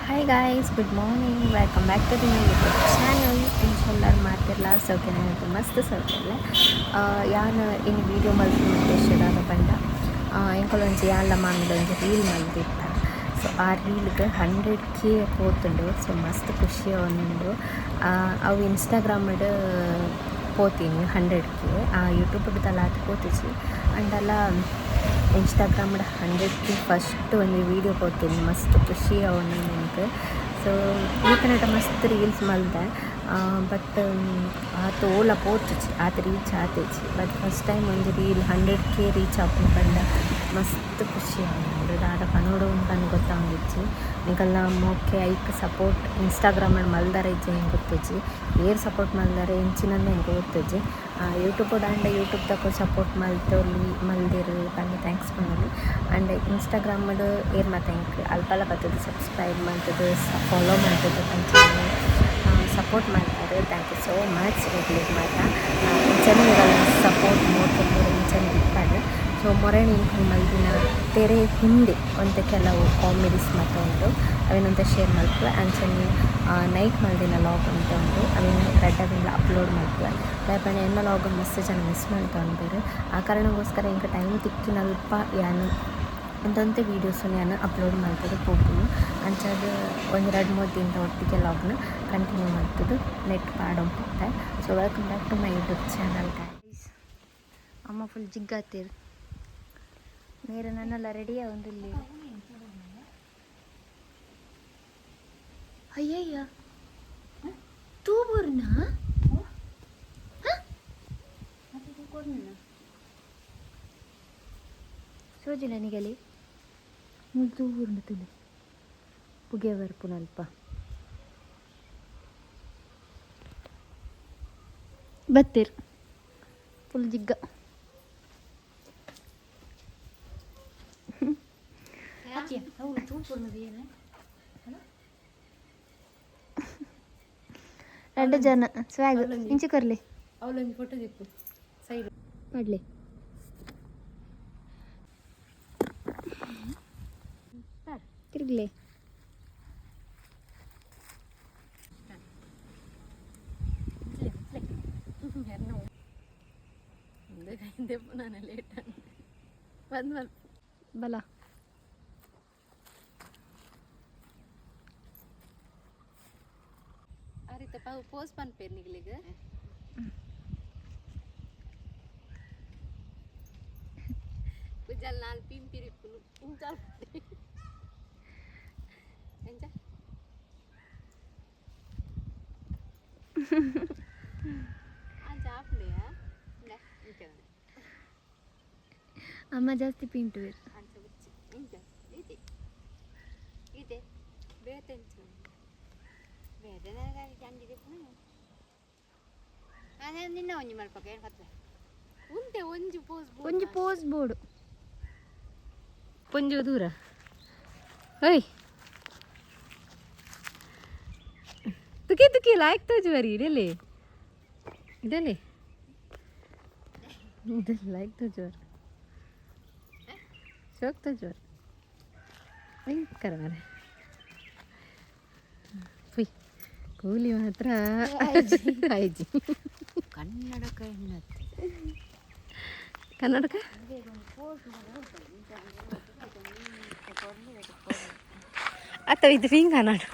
Hi guys, good morning, welcome back to the my YouTube channel. ಎಂಚ ಮಾತೆರ್ಲ ಸೌಖ್ಯ? ಮಸ್ತ್ ಸೌಖ್ಯ. ಯಾನ್ ಇನಿ ವೀಡಿಯೋ ಮಲ್ಪುನ ಉದ್ದೇಶ ದಾದ ಪಂಡ, ಎಂಕುಲೊಂಜಿ ಯಾನ್ಲ ಮಾಮಿಲ ಒಂಜಿ ರೀಲ್ ಮಲ್ದಿತ್ತ. ಸೊ ಆ ರೀಲ್ಗೆ 100K ಪೋತುಂಡು. ಸೊ ಮಸ್ತ್ ಖುಷಿ ಆವೊಂದುಂಡು. ಅವು ಇನ್ಸ್ಟಾಗ್ರಾಮ್ಡ್ ಪೋತೀನಿ 100K, ಯೂಟ್ಯೂಬ್ಗೆ ದಾಲ ಆತ್ ಪೋತಿಜಿ. ಅಂಡಲ ಇನ್ಸ್ಟಾಗ್ರಾಮ್ಡ್ 100K first ಒಂಜಿ ವೀಡಿಯೋ ಪೋತೀನಿ, ಮಸ್ತ್ ಖುಷಿ ಆವೊಂದುಂಡು ಎಂಕ್. ಸೊ ಈತನಟ ಮಸ್ತ್ ರೀಲ್ಸ್ ಮಲ್ದೆ, ಬಟ್ ಆತ್ ಓಲ ಪೋತುಜಿ, ಆತ್ ರೀಚ್ ಆತಿಜಿ. ಬಟ್ ಫಸ್ಟ್ ಟೈಮ್ ಒಂಜಿ ರೀಲ್ 100K reach ಆಪುಂಡು ಪಂಡ ಮಸ್ತ್ ಖುಷಿ ಆವೊಂದುಂಡು. ದಾದ ಪನೊಡು ಪಂದ್ ಗೊತ್ತಾವೊಂದಿಜ್ಜಿ. ನಿಕಲ್ನ ಮೋಕೆ, ಐಕ್ ಸಪೋರ್ಟ್ ಇನ್ಸ್ಟಾಗ್ರಾಮಡ್ ಮಲ್ದರ ಇಜ್ಜ ಎಂಕ್ ಗೊತ್ತುಜ್ಜಿ. ಏರ್ ಸಪೋರ್ಟ್ ಮಲ್ದಾರೆ ಎಂಚಿನಂದ್ ಎಂಕ್ ಗೊತ್ತುಜ್ಜಿ. ಯೂಟ್ಯೂಬ್ ಆಂಡ ಯೂಟ್ಯೂಬ್ದಕುಲು ಸಪೋರ್ಟ್ ಮಲ್ತೊಲಿ, ಮಲ್ದೆರ್ ಪಂದ್ thanks ಪನೊಲಿ. ಆಂಡ್ ಇನ್ಸ್ಟಾಗ್ರಾಮಡ್ ಏರ್ ಮಾತ ಎಂಕ್ ಅಲ್ಪಲ ಬತ್ತುದು ಸಬ್ಸ್ಕ್ರೈಬ್ ಮಲ್ತುದು, ಫಾಲೋ ಮಲ್ತುದು, ಅಂಚನೆ support ಮಲ್ತಾರೆ, thank you so much ನಿಕ್ಲೆಗ್ ಮಾತ. ಇಂಚನೆ ಸಪೋರ್ಟ್ ಮೋಕೆ ಪೂರ ಇಂಚನೆ ಇಪ್ಪಡ್. ಸೊ ಮೊರಣಿ ಎಂಕುಲು ಮಲ್ದಿನ ತೆರೆ ಹಿಂದೆ ಒಂತೆ ಕೆಲವು ಕಾಮಿಡೀಸ್ ಮಾತ ಉಂಡು, ಅವೆನ್ ಒಂತೆ ಶೇರ್ ಮಲ್ಪುವೆ. ಅಂಚನೆ ನೈಟ್ ಮಲ್ದಿನ ಲಾಗ್ ಒಂತೆ ಉಂಡು, ಅವೆನ್ ರಡ್ಡ್ ದಿನಲ ಅಪ್ಲೋಡ್ ಮಲ್ಪುವೆ. ದಾಯೆ ಪಂಡ ಎನ್ನ ಲಾಗ್ ಮಸ್ತ್ ಜನ ಮಿಸ್ ಮಲ್ತೊಂದೆರ್. ಆ ಕಾರಣಗೋಸ್ಕರ ಎಂಕ್ ಟೈಮ್ ತಿಕ್ಕಿನಲ್ಪ ಯಾನ್ ಒಂತೊಂತೆ ವೀಡಿಯೋಸ್ನ್ ಯಾನ್ ಅಪ್ಲೋಡ್ ಮಲ್ತುದು ಪೋಪುನು. ಅಂಚಾದ್ ಒಂಜಿ ರಡ್ಡ್ ಮೂಜಿ ದಿನದ ಒಟ್ಟಿಗೆ ಲಾಗ್ನ ಕಂಟಿನ್ಯೂ ಮಲ್ತುದು ನೆಟ್ ಪಾಡೊಂದು ಪೋತೆ. So welcome back to my YouTube channel, guys. ಅಮ್ಮ ಫುಲ್ ಜಿಗ್ಗಾತೀರ್ ಮೇರೆ ನನ್ನೆಲ್ಲ ರೆಡಿ ಆವೊಂದುಲ್ಲೆರ್. ಅಯ್ಯಯ್ಯ, ತೂಬೂರ್ನ ಸೋಜಿಲ್ಲ ನಿಗಲಿ. ಮುಲ್ ತೂಬೂರ್ನ ತುಲೆ ಪುಗೆ ಬರ್ಪುನಲ್ಪ ಬತ್ತೀರ್ ಫುಲ್ ಜಿಗ್ಗ. ರಡ್ಡ್ ಜನ ಸ್ವ್ಯಾಗ್ ಇಂಚಿ ಕೊರ್ಲಿ. ಅವಳೊಂಜಿ ಫೋಟೋ ದಿಪ್ಪು ಸೈಡ್. ಪಾಡ್ಲೆ. ತಿರುಗ್ಲೆ. ನಾನು ಲೇಟ್ ಬಂದ್ ಮಲ್ಪ. ಬಲ. ಆ ರೀತ ಪೋಸ್ ಪನ್ಪೇರ್ ನಿಗ್ಲಿಗ್. ಕುಜಲ್ ನಾಲ್ ಪಿಂಪಿರಿ ಇಪ್ಪುನು ಇಂಚಾಲ್ ಎಂಚ ಅಂಚ ಆಪುಂಡೆಯಾ ಇಂಚ. ಅಮ್ಮ ಜಾಸ್ತಿ ಪಿಂಟುವೆರ್. ಅಂಚ ಬುಚ್ಚಿ ಇಂಚ ಇದೆ ಇದೆ ಬೇತೆ ಎಂಚ. ನಿನ್ನ ಒಂಜಿ ಮಲ್ಪಕ ಏನು ಪತ್ಲೆ. ಉಂಟೆ ಒಂಜಿ ಪೋಸ್. ಒಂಜಿ ಪೋಸ್ ಬೋಡು. ಪೊಂಜು ದೂರ ಓಯ್ ತುಕಿ ತುಕಿ ಲಾಯ್ಕ್ ತೋಜುವರಿ. ಇದೆಲ್ಲಿ ಇದೆಲ್ಲಿ ಇದೆಲ್ಲ ಲಾಯ್ಕ್ ತೋಜುವರ್, ಶೋಕ್ ತೋಜುವರ್. ಭಯಂಕರ ಮಾರ್ರೆ. ಪುಯ್ ಕೂಲಿ ಮಾತ್ರ ಆಯ್ಜಿ. ಕನ್ನಡಕ ಎನ್ನತ್ತೆ. ಕನ್ನಡಕ ಅಥವಾ ಇದು ಫಿಂಗ ನಾಡು.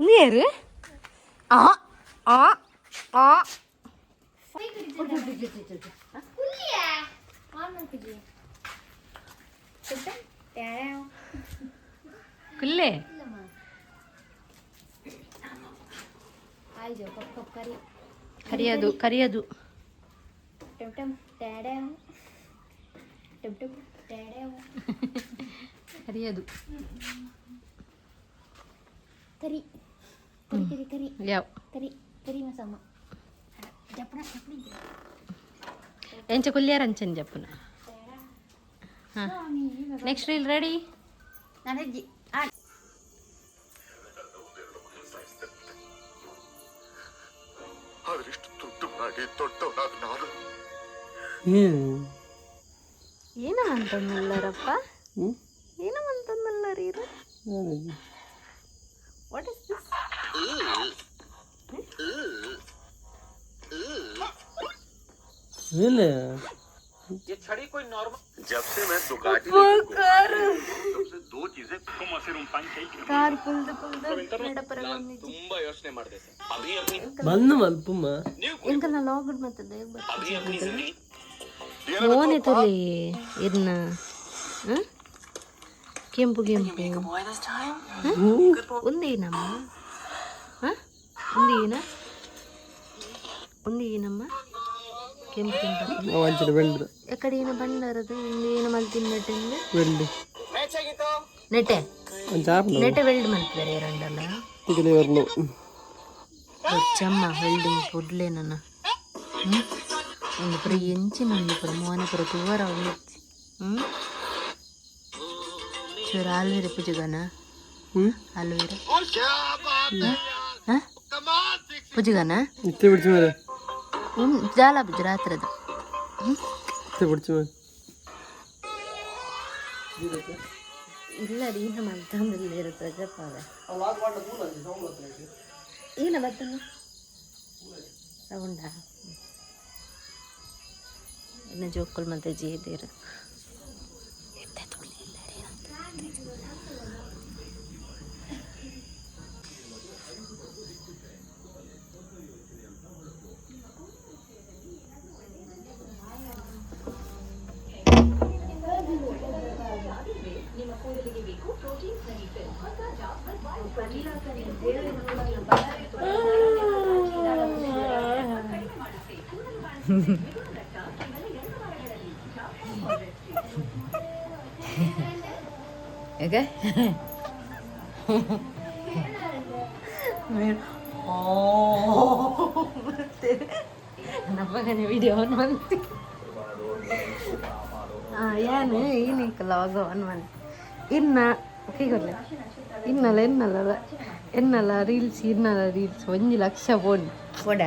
ನೀರು ಆ ಆ ಆ ಕುಲ್ಲೆ. ಕರಿಯದು ಕರಿಯದು. ಟಮ್ ಟಮ್ ಟ್ಯಾಡ್ಯಾವ್ ಟಮ್ ಟಮ್ ಟ್ಯಾಡ್ಯಾವ್. ಕರಿಯದು. ಕರಿ ಕರಿ ಕರಿ ಕರಿ. ಯಾವ? ಕರಿ ಕರಿ ಮಸಮ್ಮ ಜಪ್ಪಣ ಜಪ್ಪಣ. ಎಂಚ ಕುಲ್ಯಾರ ಅಂಚನ್ ಜಪ್ಪುನ. ಹಾಂ, ನೆಕ್ಸ್ಟ್ ರೀಲ್ ರೆಡಿ. ನಾನು ಹೆಜ್ಜೆ. ಆದ್ರೆ ಇಷ್ಟು ದುಡ್ಡು ಮಾಡಿ ದೊಡ್ಡವನಾದ ನಾನು ಏನ ಅಂತಂದಲ್ಲರಪ್ಪ? ಏನ ಅಂತಂದಲ್ಲರಿ ಇದು? What is this? ಇಲ್ಲ. ಕಾರ್ ಪುಲ್ದು ಪುಲ್ದು ನಡಪರ. ಬಂದು ಮಲ್ಪುಮ್ಮ. ಎಂಕಲ್ನ ಲಾಗ್ ಮತ್ತದ ಮೋನೆ ತುಲಿ ಇರ್ನ ಕೆಂಪು ಕೆಂಪು ಒಂದೇನಮ್ಮ? ಒಂದೇನ ಒಂದೇನಮ್ಮ ಕೆಂಪು ಕೆಂಪು? ಒಂಚೂರು ಬೆಳ್ದು. ಎಕಡೆ ಏನ ಬಂಡಾರದು ಇಂದು ಏನ ಮಲ್ತಿನ್ನಟ್ಟೆಂದು? ಬೆಳ್ಳಿ. ನೆಟೆ. ಒಂಚ ಆಪುಂಡು. ನೆಟೆ ವೆಲ್ಡ್ ಮಲ್ತಿದ್ದಾರೆ ಎರಡಲ್ಲ. ತಿಗಲಿ ಬರ್ಲು. ಚಮ್ಮ ವೆಲ್ಡಿಂಗ್ ಪುಡ್ಲೆ ನನ್ನ ಒಂದು ಪುರ ಎಂಚಿನ ಒಂದು ಪುರ ಮೋನೆ ಪುರ ತೂವರ ಒಂದಿಚ್ಚಿ. ಚೂರು ಆಲ್ವೇರ ಪೂಜೆಗಾನ? ಆಲ್ವೇರ ಪೂಜೆಗಾನ? ಇತ್ತೆ ಬಿಡ್ಚು ಮೇರೆ. ಜಾಲ ಪೂಜೆ ರಾತ್ರಿದ. ಇತ್ತೆ ಬಿಡ್ಚು ಮೇರೆ. ಇಲ್ಲ, ಈನ ಮಲ್ತಂದಿಲ್ಲ ಇರುತ್ತೆ. ಈನ ಬರ್ತನ ಸೌಂಡ ಇನ್ನು ಜೋಕುಲ್ ಮತ್ತೆ ಜೀದಿರು. ಯಾಕೆ? ನಮ್ಮಗನೆ ವಿಡಿಯೋ ಆನ್ ಮಾಡ್ತಿ. ಏನು ಈನಿಕ್ಕಲ್ಲ ಅವಾಗ ಆನ್ ಮಾಡಿ ಇನ್ನ ಗೊಲ್ಲ ಇನ್ನಲ್ಲ ಎನ್ನಲ್ಲ ಎನ್ನಲ್ಲ ರೀಲ್ಸ್, ಇನ್ನಲ್ಲ ರೀಲ್ಸ್ 1 ಲಕ್ಷ ಫೋನ್. ಕೊಡ.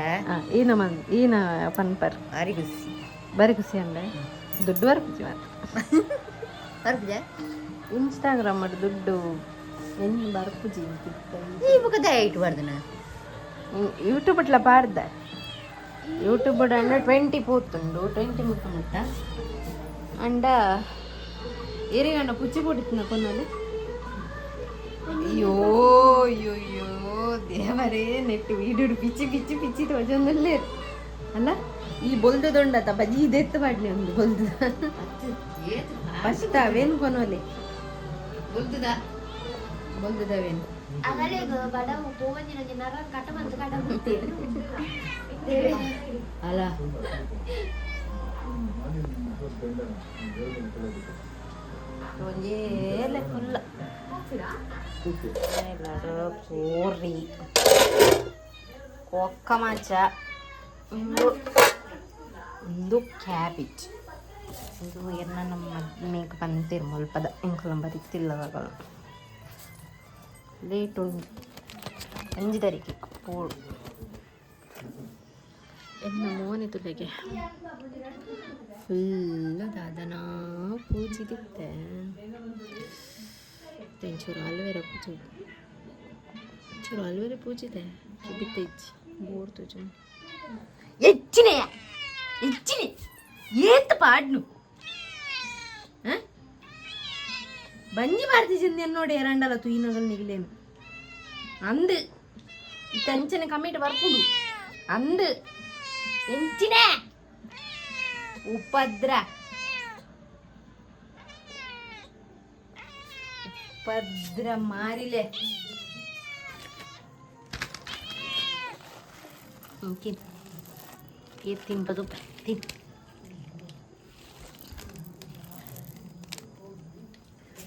ಏನ ಮನ್ ಏನ ಪನ್ಪರ್? ಭಾರಿ ಖುಷಿ. ಬಾರಿ ಖುಷಿ ಅಂಡೆ ದುಡ್ಡು ಬರ್ಪುಜಿ ಮಾತ್ರ. ಬರ್ಪುಜ? ಇನ್ಸ್ಟಾಗ್ರಾಮ್ ದುಡ್ಡು ಎನ್ನು ಬರ್ಪುಜಿ. ಈ ಬುಕ್ಕದ ಇಟ್ಟು ಬರ್ದನ. ಯೂಟ್ಯೂಬ್ ಇಟ್ಲ ಪಾಡ್ದ. ಯೂಟ್ಯೂಬ್ ಅಂಡ 20 ಪೋತುಂಡು, 20 ಮುಟ್ಟ ಮುಟ್ಟ ಅಂಡ ಏರಿಗಂಡ ಪುಚ್ಚಿ ಪೊಡಿತಿನ ಕೊನ್ನೊಲಿ. ಅಯ್ಯೋ ಅಯ್ಯೋ ಅಯ್ಯೋ ದೇವರೇ, ನೆಟ್ಟು ವೀಡಿಯೋ ಪಿಚ್ಚಿ ಪಿಚ್ಚಿ ಪಿಚ್ಚಿ ತೋಜೊಂದಲ್ಲೇ ಅಲ್ಲ. ಈ ಬೊಲ್ದದೊಂಡತ ಬಜಿ ಇದೆತ್ತು ಪಾಡ್ಲಿ ಒಂದು ಬೊಲ್ದು. ಫಸ್ಟ್ ಅವೇನು ಕೊನೊಲಿ? ಬುಲ್ದುದ. ಬೊಲ್ದದವೇನು? ಅಗಲೆಗ್ ಬಡವು ಪೋವಂದಿನ ನರ ಕಟ ಮಂತ್ ಕಟ. ಅಲ್ಲ. ಒಂಜೇ ಫುಲ್ ಕೋರಿ ಕೊಕ್ಕ ಮಾಚ ಒಂದು ಒಂದು ಕ್ಯಾಬೇಜ್. ಇದು ಎನ್ನ ನಮ್ಮ ಮೇಕ್ ಬಂತಿರ್ ಮುಲ್ಪದ ಎಂಕುಲ ಬರಿತಿಲ್ಲವಗಳು ಲೇಟ್ ಉಂಟು. 5 ತಾರೀಕಿಗೆ ಪೋಡು. ಎನ್ನ ಮೋನೆ ತುಲೆಗೆ ಫುಲ್ ದಾದನ ಪೂಜಿದಿತ್ತೆ. ಒಂಚೂರು ಆಲೋವೆರಾ ಪೂಜೆ, ಒಂಚೂರು ಆಲೋವೆರಾ ಪೂಜಿದೆ. ಬಿತ್ತ ಇಜ್ಜಿ ಬೋರ್ ತೋಜು. ಎಚ್ಚಿನೆಯ ಎಚ್ಚಿನಿ ಏತ್ ಪಾಡ್ನು. ಬಂಜಿ ಭಾರತಿ ಚೆಂದ ನೋಡಿ ಎರಂಡಲ ತುಯಿನಗಲ್ ನಿಗಿಲೇನು ಅಂದು ಇತ್ತಂಚನೆ ಕಮ್ಮಿಟ್ ಬರ್ಪುಂಡು ಅಂದು. ಎಂಚಿನೆ ಉಪದ್ರ. ಉಪದ್ರ ಮಾರಿಲೆ. ತಿನ್ ಏ ತಿನ್ಬೋದು, ತಿನ್.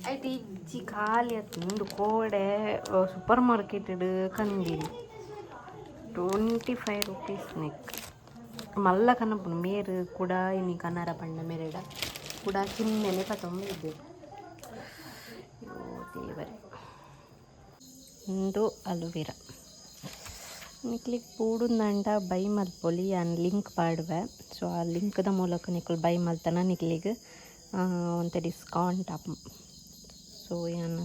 ಆಯ್ತು, ಇಜ್ಜಿ ಖಾಲಿ ಆತು. ಉಂದು ಕೋಡೆ ಸೂಪರ್ ಮಾರ್ಕೆಟ್ ಕಂದಿನಿ 25 ರುಪೀಸ್ ನೆಕ್ ಮಲ್ಲ ಕನಪುನು. ಮೇರು ಕೂಡ ಇನಿ ಕನ್ನಡ ಪಂಡ ಮೇರೆಡ ಕೂಡ ಕಿನ್ನೆನೆ ಪತೊಂದಿದ್ದೆ. ಅಯ್ಯೋ ದೇವರೇ. ಒಂದು ಅಲುವೆರಾ. ನಿಕ್ಲಿಗ್ ಪೂಡುಂದಂಡ ಬೈ ಮಲ್ಪೊಲಿ, ಯಾನ್ ಲಿಂಕ್ ಪಾಡುವೆ. ಸೊ ಆ ಲಿಂಕ್ದ ಮೂಲಕ ನಿಕುಲು ಬೈ ಮಲ್ತನ ನಿಕ್ಲಿಗ್ ಒಂತೆ ಡಿಸ್ಕೌಂಟ್ ಆಪ್. ಸೊ ಯಾನ್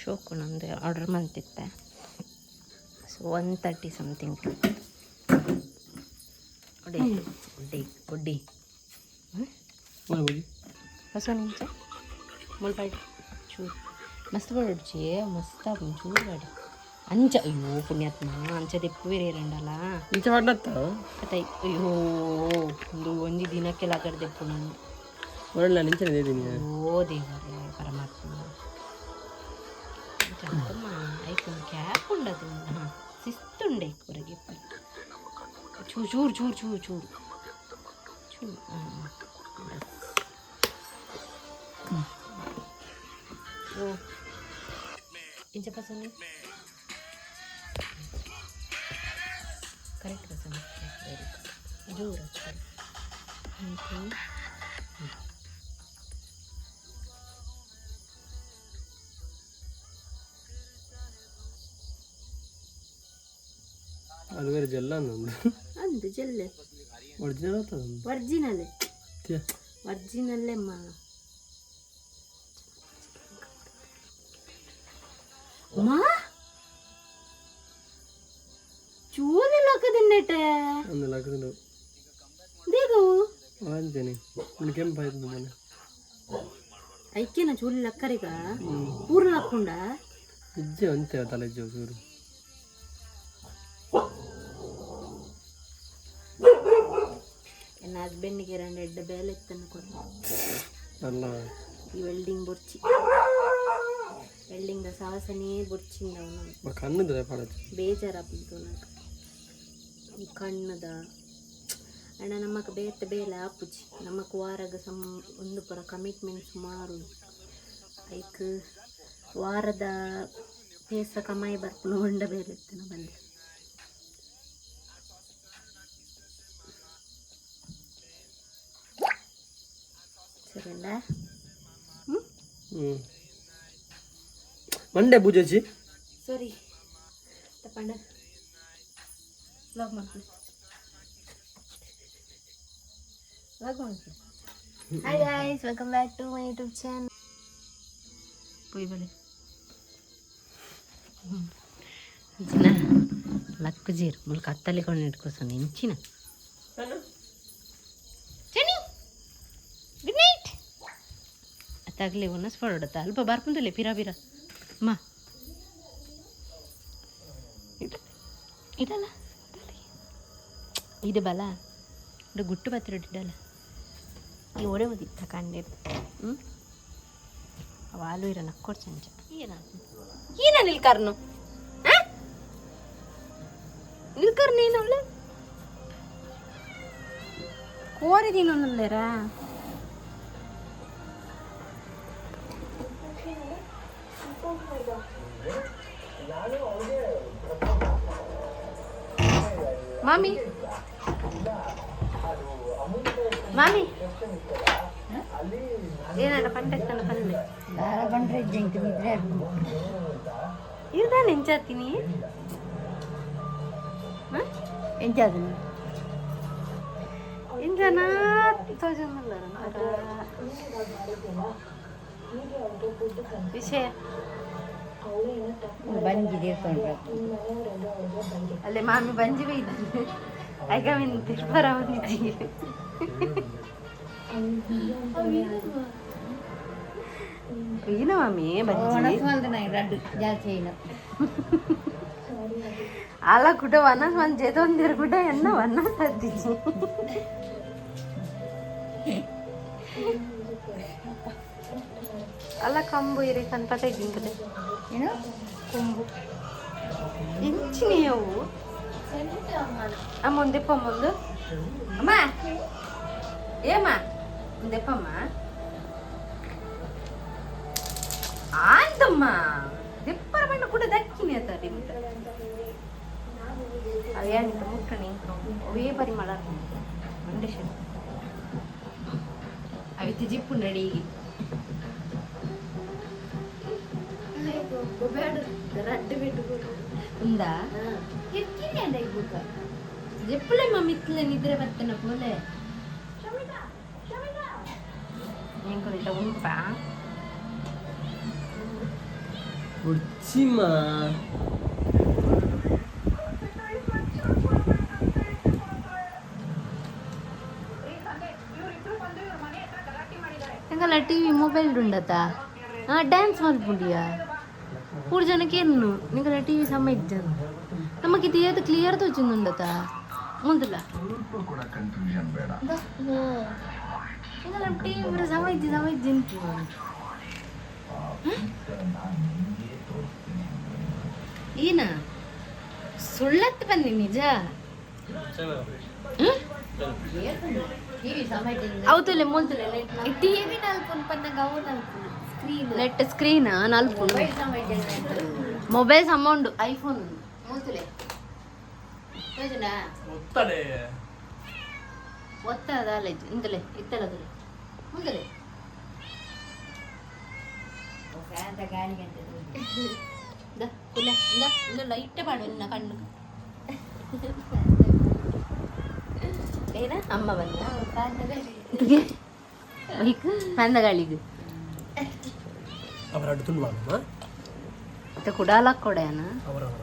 ಶೋಕುನಂದು ಆರ್ಡರ್ ಮಲ್ತಿತ್ತೆ. ಸೊ 130 ಸಮಥಿಂಗ್. ಒಡಿ ಒಡ್ಡಿ ಒಡ್ಡಿ. ಹೋಗಿ. ಹೊಸ ನಿಂಚ ಮುಲ್ಪಾಡಿ ಚೂರು ಮಸ್ತ್ ಬಾಡೊಡ್ಚಿ, ಮಸ್ತ್ ಆಪುಂಡು. ಚೂರು ಬಾಡಿ ಅಂಚ. ಅಯ್ಯೋ ಪುಣ್ಯಾತ್ಮ, ಅಂಚ ದೆಪ್ಪುವೆರೇರಂಡಲ. ಇಂಚ ಮಾಡ್ಲತ್ತ. ಕತೈ. ಅಯ್ಯೋ, ಒಂದು ಒಂಜಿ ದಿನಕ್ಕೆಲ್ಲ ಕಡೆ ದೆಪ್ಪು ನಾನು. ಒಳ್ಳೆ, ನಾನು ಇಂಚನೆ ಇದ್ದೀನಿ. ಓ ದೇವರೇ ಪರಮಾತ್ಮ, ಅಂಚ ಐಕೊಂದು ಕ್ಯಾಪ್ ಉಂಡದು. ಹಾಂ, ಶಿಸ್ತುಂಡೆ ಹೊರಗೆ. ಚೂರು ಚೂರು ಚೂರು ಚೂರು ಚೂರು ಚೂರು. ಹಾಂ, ಬಸ್. ಓ, ಇಂಚ ಪಸಂದ್, ಕರೆಕ್ಟ್ ಪಸಂದ್. Very good. ಜೋರು ಚೂರು. ಅದು ಬೇರೆ ಜೆಲ್ಲ ಅಂದು. ಅಂದು ಜೆಲ್ಲೆ. ಒರಿಜಿನಲ್ ಆಗ್ತದ. ಒರಿಜಿನಲ್, ಒರಿಜಿನಲ್ಲೇ ಮಾ. ಮಾ ಚೂದೆಲ್ಲ ಹಾಕದಿನ್ನೆಟೆ. ಒಂದು ಲಕ್ಷ. ದೇಗವು. ಅಂಚನೆ ಒಂದು ಕೆಂಪಾಯ್ತು ಮನೆ. ಐಕ್ಯನ ಚೂಲಿ ಲಕ್ಕರಿಗ ಪೂರ ಲಕ್ಕುಂಡ. ಇಜ್ಜೆ ಅಂತೆ ತಲೆ ಇಜ್ಜೆ ಚೂರು. ಎನ್ನ ಹಸ್ಬೆಂಡ್ಗೆ ಎರಡು ಎಡ್ಡೆ ಬೇಲೆ ಇತ್ತನ್ನು ಕೊಡು. ಅಲ್ಲ. ಈ ವೆಲ್ಡಿಂಗ್ ಬೊರ್ಚಿ, ವೆಲ್ಡಿಂಗ್ ಸಾಹಸನೇ ಬೊರ್ಚಿಂದ ಅವನು. ಕಣ್ಣುದ್ರೆ ಪಾಡಚ್ಚ. ಬೇಜಾರಾಪುಂಟು నాకు ಈ ಕಣ್ಣದ. ಅಣ್ಣ, ನಮ್ಮಕ್ಕೆ ಬೇತೆ ಬೇಲೆ ಆಪುಜಿ. ನಮ್ಮಕ್ಕೆ ವಾರಗ ಸಮ್ ಒಂದು ಪೂರ ಕಮಿಟ್ಮೆಂಟ್ ಸುಮಾರು. ಐಕ್ ವಾರದ ಪೇಸ ಕಮಾಯಿ ಬರ್ಪುನ ಹೊಂಡ ಬೇಲೆ ಇತ್ತನ ಬಂದೆ. ಸರಿಂಡ. ಹ್ಞೂ. ಹ್ಞೂ, ಮಂಡೆ ಪೂಜೆಚಿ. ಸಾರಿ ತಪ್ಪಂಡ. ವ್ಲಾಗ್ ಮಾಡ್ತೀನಿ, ವ್ಲಾಗ್ ಮಾಡ್ತೀನಿ. Hi guys, welcome back to my YouTube channel. ಪುಯ್ ಬಳೆ ಇಂಚಿನ ಲಕ್ಕು ಜೀರು ಮುಲ್ಕ ಅತ್ತಲ್ಲಿ ಕೊಂಡು ಇಟ್ಕೋಸೋಣ. ಇಂಚಿನ ಚನಿ, ಗುಡ್ ನೈಟ್. ಅತ್ತಾಗಲಿ ಒನ್ನಸ್ ಫಾಡೋಡತ್ತ ಅಲ್ಪ ಬರ್ಪುಂದುಲೆ ಪಿರ ಪಿರ ಮಾ ಇಡ ಇಡಲ್ಲ ಇಡಲ್ಲ. ಇದು ಬಲ ಇಡು ಗುಟ್ಟು ಬತ್ತಿರ ಇಡಲ್ಲ. ಈ ಒಡೆ ಓದಿತ್ತ ಕಂಡಿದ್ದು. ಹ್ಞೂ, ಅವಾಲು ಇರ ನಕ್ಕೊಡ್ ಚಂಚ. ಏನ ಏನ ನಿಲ್ಕಾರ್ನು ನಿಲ್ಕಾರ್ ನೀನವಳ ಕೋರಿ ತಿನ್ನೊಂದುಲ್ಲೇರಾ. ಮಾಮಿ, ಮಾಮಿ, ಏನಂಡ ಪಂಡೆತ್ತನ ಪಲ್ಲೆ. ದಾರ ಬಂಡ್ರೆ ಜಂಕ್ ನಿದ್ರೆ. ಇರ್ದಾನೆ ಎಂಚಾತೀನಿ. ಎಂಚಾದನ? ಇಂಜನ ತೋಜೊಂದುಲ್ಲಾರ ವಿಷಯ. ಬಂಜಿ ತೀರ್ಕೊಂಡ್ರೆ. ಅಲ್ಲೇ ಮಾಮಿ ಬಂಜಿ ಬೈದಾನೆ. ಐಕ ಮಿನ್ ತಿರ್ಪರ ಬಂದಿದ್ದೀ. ಏನು ಮಾಮಿ ಬಂಜಿ? ರಡ್ಡು ಜಾಸ್ತಿ ಏನು. ಅಲ್ಲ ಕುಟ ವನಸ್ ಒಂದ್ ಜೇತೊಂದಿರ ಕುಟ ಎನ್ನ ವನಸ್ ಹತ್ತಿಚ್ಚಿ. ಅಲ್ಲ, ಕಂಬು ಇರಿ ಕನ್ಪತೆ ಗಿಂಕದೆ. ಏನು? ಕೊಂಬು ಇಂಚಿನಿಯವು. ಅಮ್ಮ, ಒಂದೆಪ್ಪಮ್ಮ ಒಂದು ಅಮ್ಮ ಏಮ್ಮ ಒಂದೆಪ್ಪಮ್ಮ ಆಂತಮ್ಮ ದೆಪ್ಪರ ಬಣ್ಣ ಕೂಡ ದಕ್ಕಿನಿ ಅತ್ತ ನಿಮ್ಗೆ ಅವೇನಿತ್ತು ಮುಟ್ಟಣಿ ಅವೇ ಪರಿಮಳ ಮಂಡೇಶ್ವರ ಅವಿತ್ತು ಜಿಪ್ಪು ನಡಿಗೆ ರಡ್ಡು ಬಿಟ್ಟು. ఉందా? చెప్పులే మా మిత్రులే నిద్ర పడుతున్న పోలే. నేను ఇట్లా ఉంపా. ఉడిచిమా. ಎಂಕಲ್ಲ ಟಿವಿ ಮೊಬೈಲ್ ಉಂಡತ ಡ್ಯಾನ್ಸ್ ಮಲ್ಪುಂಡಿಯಾ ಮೂರು ಜನಕ್ಕೆ ಎನ್ನು ನಿಂಕಲ್ಲ ಟಿವಿ ಸಮ ಇಜ್ಜನ ನಮಕ್ ಇದು ಏತ್ ಕ್ಲಿಯರ್ ತೋಚುಂದುಂಡತ ಮುಂದಲ ನಿಂಕಲ್ಲ ಟಿವಿ ಪೂರ ಸಮ ಇಜ್ಜಿ ಸಮ ಇಜ್ಜಿ. ಈನ ಸುಳ್ಳತ್ ಬನ್ನಿ ನಿಜ. అవుతులే మూల్తులే. ಟಿವಿ ನಲ್ಪುನ್ ಪನ್ನಗ ಅವು ನಲ್ಪುನ್ ಸ್ಕ್ರೀನ್. నెట్ స్క్రీన్ నలుపు మొబైల్ సమౌండ్ ఐఫోన్ మూల్తులే తోచునా. ఒత్తడే. ಒತ್ತದಾಲೆ ಇಂದಲೇ ಇತ್ತಲದುಲೆ ಮುಂದಲೆ. The ಕುಲೆ ಇಂದ ಇಂದ ಲೈಟ್ ಪಾಡು ನಿನ್ನ ಕಣ್ಣು ಏನ ಅಮ್ಮ ಬಂದ ಬೈಕ್ ಅಂದಗಾಳಿಗೆ. ಅವರ ಅಡ್ಡು ತುಂಡು. ಮತ್ತೆ ಕುಡಾಲ ಕೊಡೆಯನ. ಅವರ ಅವರ.